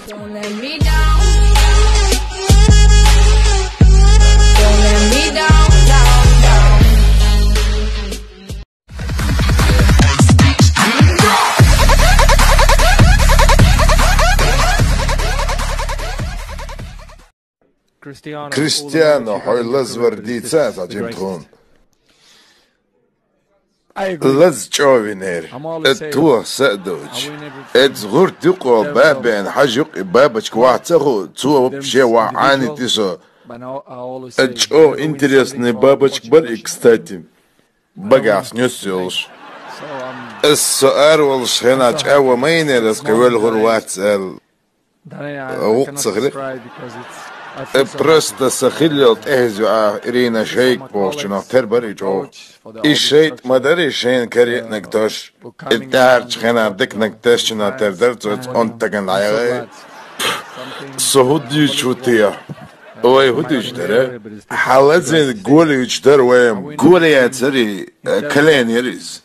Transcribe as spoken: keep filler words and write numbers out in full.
Don't let me down. Don't let me down, down, down. Кристиано, хьо лазар дийцад, зӀамига тхона. Лаз чӀоагӀа винера. Э, тхо са а дувцаш. Эцу гӀурта юкъо бабен хьажа юкъе бабочка вац ца ху, цо вообще ваха Ӏаьнийта со. Э, чӀоагӀа интересный бабочка бар и, кстати. Багахь нюс йолуш. Ас со ара волуш хенахь чӀагӀо ма йинера, ас кхин велхур вац аьлла. ГӀуллакх ца хилира. Э, просто сан хиллал тӀехьа ю ахь, Ирина, шайтӀа бохучунах тера бара и чӀогӀа. И шайтӀа ма дара и шена карийнарг тосуш. И тӀаьхьарчу хенахь диканиг тесначунах тера дара, цо цкъа онда стагана дӀаяхай. Со хӀун дуьйцуш ву те? Вай хӀун дуьйцуш дара? Хьан лазийна гола юьтуш дара вай-м. Гола яцара и, э, колено яра иза.